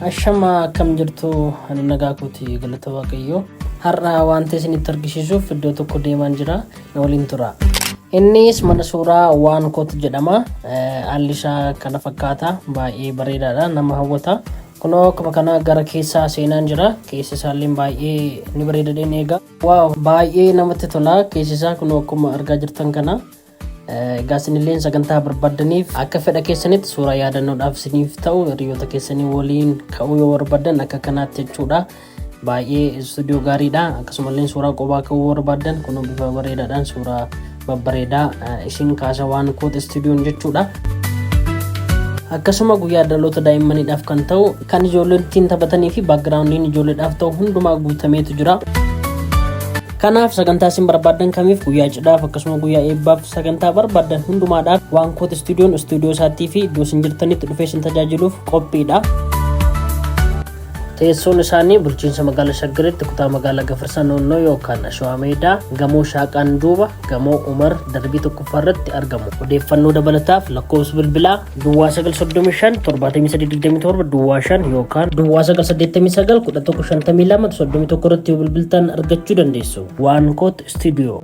Ashama, akkam jirtu? Ani nagaa kooti, galata Waaqayyoo. Har'a wanta isinitti argisiisuuf iddoo tokko deemaan jira, na waliin tura. Innis mana suuraa Waan Koot jedhama. Haalli isaa kana fakkaata, baay'ee bareedaadha, nama hawwata. Kunoo akkuma kana gara keessaa seenaan jira. Keessi isaallee baay'ee ni bareeda eega. Wow, baay'ee namatti tola keessi isaa, kunoo akkuma argaa jirtan kana. Egaa isinillee sagantaa barbaaddaniif akka fedha keessanitti suuraa yaadannoodhaaf isiniif ta'u hiriyoota keessanii waliin ka'uu yoo barbaaddan akka kanaatti jechuudha. Baay'ee istuudiyoo gaariidha. Akkasumallee suuraa qophaa ka'uu barbaaddan kun bifa bareedaadhaan suuraa babbareedaa isin kaasa Waan Koot Istuudiyoon jechuudha. Akkasuma guyyaa dhaloota daa'immaniidhaaf kan ta'u, kan ijoolleen ittiin taphatanii fi backgroundiin ijoolleedhaaf ta'u hundumaa guutameetu jira. Kanaaf sagantaa isin barbaaddan kamiif, guyyaa cidhaaf, akkasuma guyyaa eebbaaf, sagantaa barbaaddan hundumaadhaaf Waan Koot Istuudiyoon istuudiyoo isaattii fi iddoo isin jirtanitti dhufee isin tajaajiluuf qophiidha. Teessoon isaanii bulchiinsa magaalaa Shaggaritti, kutaa magaalaa Gafarsaa Noonnoo yookaan Ashawaa Meedaa, gamoo Shaaqaan duuba, gamoo Umar, darbii tokkoffaa irratti argamu. Odeeffannoo dabalataaf lakkoofsa bilbilaa 0935 7327 05 yookaan 0989 11 52 31 irratti yoo bilbiltan argachuu dandeessu. Waan Koot Istuudiyoo.